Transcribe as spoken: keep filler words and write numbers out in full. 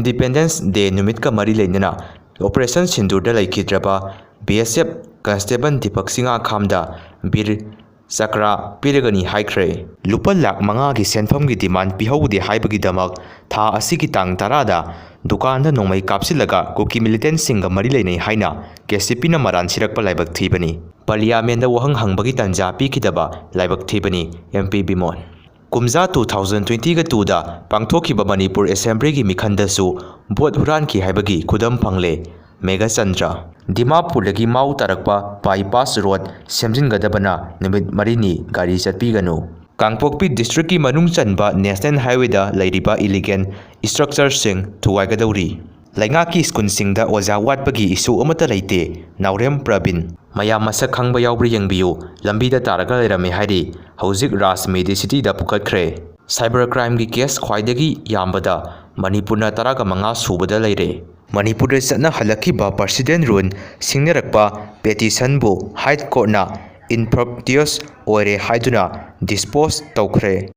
Independence Day ꯅꯨꯃꯤꯠꯀ ꯃꯔꯤ ꯂꯩꯅꯅ Operation ꯁꯤꯟꯗꯨꯔꯗ ꯂꯩꯈꯤꯗ꯭ꯔꯕ B S F constable Deepak Singh ꯈꯥꯝꯗ ꯕꯤꯔ ꯆꯀ꯭ꯔꯥ ꯄꯤꯔꯒꯅꯤ ꯍꯥꯏꯈ꯭ꯔꯦ꯫ ꯂꯨꯄꯥ ꯂꯥꯈ ꯃꯉꯥꯒꯤ ꯁꯦꯟꯐꯝꯒꯤ demand ꯄꯤꯍꯧꯗꯦ ꯍꯥꯏꯕꯒꯤꯗꯃꯛ ꯊꯥ ꯑꯁꯤꯒꯤ ꯇꯥꯡ ꯇꯔꯥꯗ ꯗꯨꯀꯥꯟꯗ ꯅꯣꯡꯃꯩ ꯀꯥꯞꯁꯤꯜꯂꯒ ꯀꯨꯀꯤ militantꯁꯤꯡꯒ ꯃꯔꯤ ꯂꯩꯅꯩ ꯍꯥꯏꯅ K C Pꯅ ꯃꯔꯥꯟ ꯁꯤꯔꯛꯄ ꯂꯥꯏꯕꯛ ꯊꯤꯕꯅꯤ꯫ Parliamentꯗ ꯋꯥꯍꯪ ꯍꯪꯕꯒꯤ ꯇꯥꯟꯖꯥ ꯄꯤꯈꯤꯗꯕ ꯂꯥꯏꯕꯛ ꯊꯤꯕꯅꯤ꯫ M P ꯕꯤꯃꯣꯟ꯫ ꯀꯨꯝꯖꯥ two thousand twentyꯒ twoꯗ ꯄꯥꯡꯊꯣꯛꯈꯤꯕ ꯃꯅꯤꯄꯨꯔ Assemblyꯒꯤ ꯃꯤꯈꯟꯗꯁꯨ vote ꯍꯨꯔꯥꯟꯈꯤ ꯍꯥꯏꯕꯒꯤ ꯈꯨꯗꯝ ꯐꯪꯂꯦ꯫ ꯃꯦꯘꯆꯟꯗ꯭ꯔ꯫ ꯗꯤꯃꯥꯄꯨꯔꯗꯒꯤ ꯃꯥꯎ ꯇꯥꯔꯛꯄ bypass road ꯁꯦꯝꯖꯤꯟꯒꯗꯕꯅ ꯅꯨꯃꯤꯠ ꯃꯔꯤꯅꯤ ꯒꯥꯔꯤ ꯆꯠꯄꯤꯒꯅꯨ꯫ ꯀꯥꯡꯄꯣꯛꯄꯤ districtꯀꯤ ꯃꯅꯨꯡ ꯆꯟꯕ National Highwayꯗ ꯂꯩꯔꯤꯕ illegal structureꯁꯤꯡ ꯊꯨꯒꯥꯏꯒꯗꯧꯔꯤ꯫ ꯂꯩꯉꯥꯛꯀꯤ ꯁ꯭ꯀꯨꯜꯁꯤꯡꯗ ꯑꯣꯖꯥ ꯋꯥꯠꯄꯒꯤ issue ꯑꯃꯠꯇ ꯂꯩꯇꯦ, ꯅꯥꯎꯔꯦꯝ ꯄ꯭ꯔꯕꯤꯟ꯫ ꯃꯌꯥꯝ ꯃꯁꯛ ꯈꯪꯕ ꯌꯥꯎꯕ꯭ꯔꯥ ꯌꯦꯡꯕꯤꯌꯨ, ꯂꯝꯕꯤꯗ ꯇꯥꯔꯒ ꯂꯩꯔꯝꯃꯦ ꯍꯥꯏꯔꯤ, ꯍꯧꯖꯤꯛ ꯔꯥꯖ Medicityꯗ ꯄꯨꯈꯠꯈ꯭ꯔꯦ꯫ Cyber crimeꯒꯤ case ꯈ꯭ꯋꯥꯏꯗꯒꯤ ꯌꯥꯝꯕꯗ ꯃꯅꯤꯄꯨꯔꯅ ꯇꯔꯥꯒ ꯃꯉꯥ ꯁꯨꯕꯗ ꯂꯩꯔꯦ꯫ ꯃꯅꯤꯄꯨꯔꯗ ꯆꯠꯅ ꯍꯜꯂꯛꯈꯤꯕ President Rule ꯁꯤꯡꯅꯔꯛꯄ petitionꯕꯨ High Courtꯅ infructuous ꯑꯣꯏꯔꯦ ꯍꯥꯏꯗꯨꯅ dispose ꯇꯧꯈ꯭ꯔꯦ꯫